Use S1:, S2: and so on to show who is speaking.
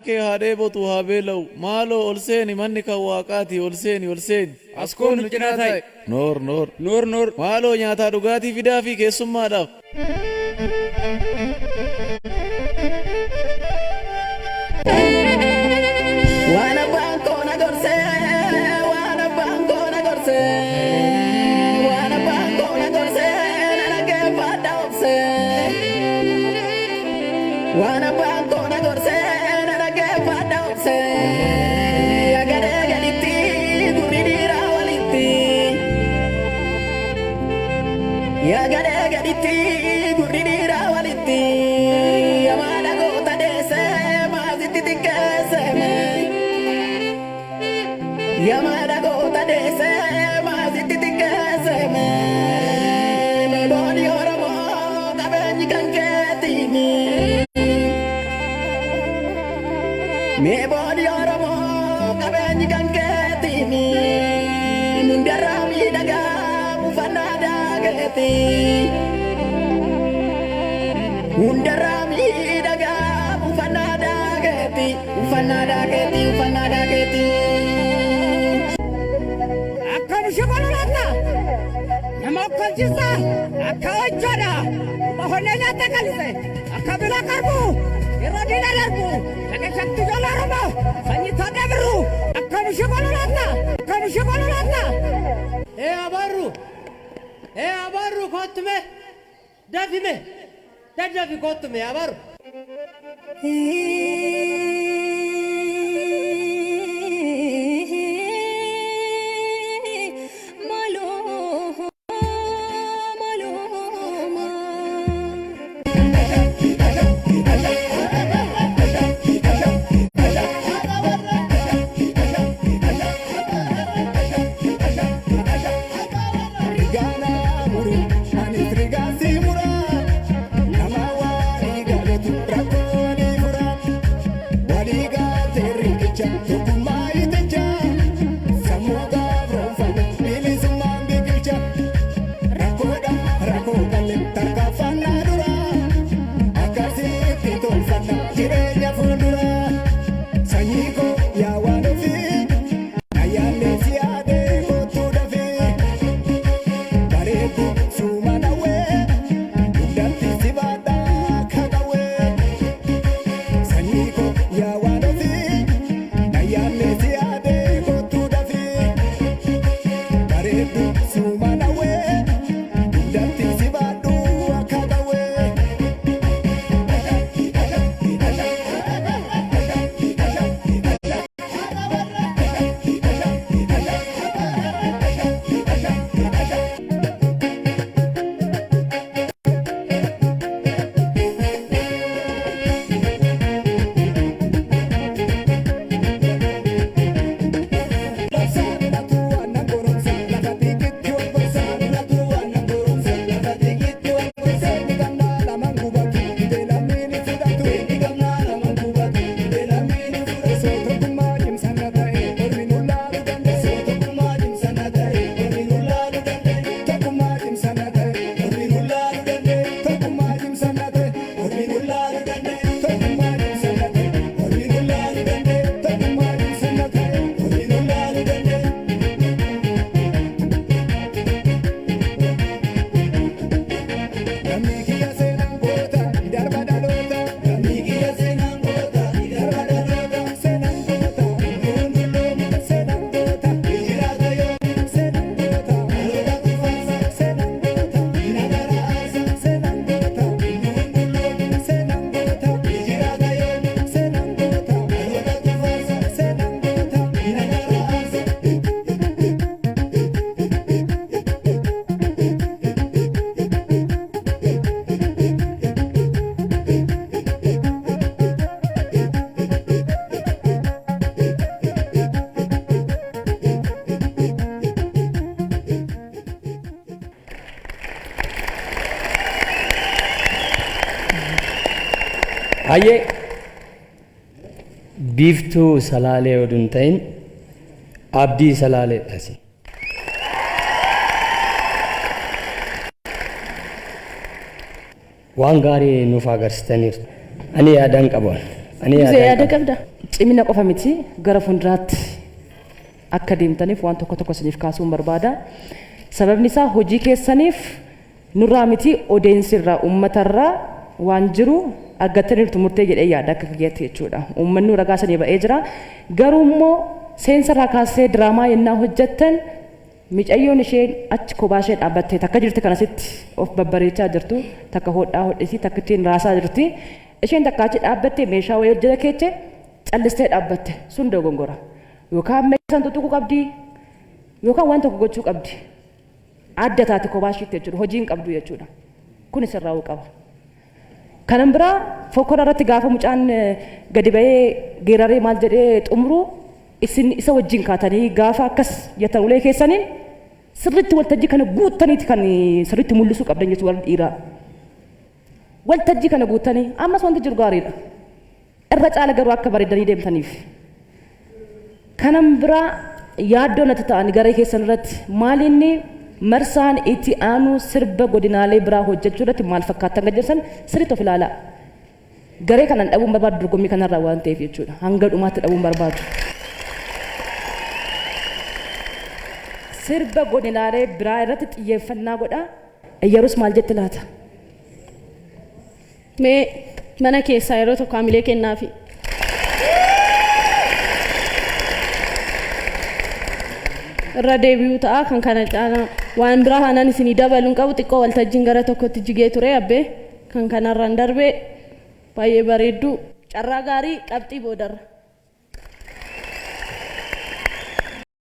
S1: kee haa dheebotu haa beela'u. Maaloo ol seeni manni kan waaqaati ol seeni ol seeni.
S2: Askoon nu cinaa taa'i.
S1: Noor noor.
S2: Noor noor.
S1: Maaloo nyaataa dhugaatii fidaa fi keessummaadhaaf.
S3: Waan abbaan koo na gorsee, waan abbaan koo na gorsee, waan abbaan koo na gorsee, na dhaggeeffadha obsee. Waan abbaan koo na gorsee, na dhaggeeffadha obsee. Agadee gaditti, gurri dhiiraa walitti. Yagadee gaditti, gurri dhiiraa walitti. Yamaadha goota deessee, maasitti xiqqeessee. Yamaadha goota deessee, maasitti xiqqeessee. Booni Oromoo qabeenyi kan keetiimi. Mee booni Oromoo qabeenyi kan keetiimi. Mundarraa miidhagaa uffannaa daageeti. Hundarraa miidhagaa uffannaa daageeti. Uffannaa daageeti, uffannaa daageeti.
S4: Akkam shibalulaata nama okkolchisa akka hojjaadha bahonnee nyaata qalise akka bila qarbu yeroo diina darbu dhaqee shakti ijoollee Oromoo sanyii taadhee birru akkam shibalulaata akkam shibalulaata.
S5: Ee abarru! Ee abarru kottu mee! Dafi mee! Daddafi kottu mee abarru!
S6: Maloo maloo
S7: Rigaana muri, anis rigaa si mura. Nama walii galetu rakkoo ni fura. Walii galtee riqicha tokkummaa iticha. Sammuu gaafroonfame bilisummaan biqilcha. Rakkoodha rakkoo qalle tarkaanfannaa dura. Akkasitti tolfanna jireenya fuuldura. Sanyii koo yaa waan ofii. Ayyaallee si yaadee kottuu dafii. Bareedu suuma dhawwee dugdatti si baadhaa akka qawwee. Sanyii koo yaa waan ofii nayyaallee si yaadee kottuu dafii. Bareedu suuma dhawwee dugdatti si baadhu akka qawwee. Namni kiyya seenaan goota darba dhaloota. Namni kiyya seenaan goota darba dhaloota. Seenaan goota hunduu dulloomu. Seenaan goota jiraata yoomu. Seenaan goota dhaloota kufaasa. Seenaan goota nagara aasa. Seenaan goota hunduu dulloomu. Seenaan goota jiraata yoomu. Seenaan goota dhaloota kufaasa. Seenaan goota nagara aasa.
S8: Hayyee biiftuu salaalee oduu hin ta'in abdii salaaleedhasi. Waan gaarii nuuf agarsiisaniiru. Ani yaadan qaba. Ani
S6: Muzee
S8: yaadan
S6: yaada
S8: qaba.
S6: qabda?
S2: Cimina qofa miti, gara fuulduraatti akka deemtaniif waan tokko tokko isiniif kaasuun barbaada. Sababni isaa hojii keessaniif nurraa miti, odeensirraa uummatarraa waan jiru argattaniirtu murtee jedhee yaada akka kiyyaatti jechuudha. Uummanni ragaa sanii ba'ee jira. Garuu immoo seensarraa kaasee diraamaa yennaa hojjettan, micayyoon isheen achi kophaa ishee dhaabbattee takka jirti, kan asitti of babbareechaa jirtu, takka hodhaa hodhiti, takka ittiin raasaa jirti. Isheen takka achi dhaabbattee meeshaa wayii hojjeta keeche callistee dhaabbatte sun dogongora. Yookaan meeshaan tuttuquu qabdi, yookaan waan tokko gochuu qabdi. Adda taate kophaa isheetti jechuudha. Hojii hin qabdu jechuudha. Kun sirraa'uu qaba. Kanan biraa fokkora irratti gaafa mucaan gadi ba'ee geeraree maal jedhee xumuru, isin isa wajjin kaatanii gaafa akkas jettan ulee keessaniin sirriitti waltajjii kana guuttaniiti kan sirriitti mul'isuu qabdan jechuudha warri dhiiraa. Waltajjii kana guuttanii ammas wanti jiru gaariidha. Irra caala garuu akka bareedanii deemtaniif. Kanan biraa yaaddoo natti ta'an garee keessan irratti maalinni marsaan itti aanu sirba godinaalee biraa hojjechuu irratti maal fakkaattan kan jedhan sirriitti of ilaalaa. Garee kanan dhabuun barbaadu dorgommii kanarraa waan ta'eef jechuudha. Hanga dhumaatti dhabuun barbaadu. Sirba godinaalee biraa irratti xiyyeeffannaa godhaa. Yeroos maal jetti laata?
S6: Mee mana keessaa yeroo tokko hamilee kennaafi. Irra deebi'uu ta'a kan kana caalaa waan biraa haanaan isinii dabaluun qabu. Xiqqoo waltajjiin gara tokkotti jigee ture abbee kan kanarraan darbee baay'ee bareedduu, carraa gaarii, qabxii boodarra.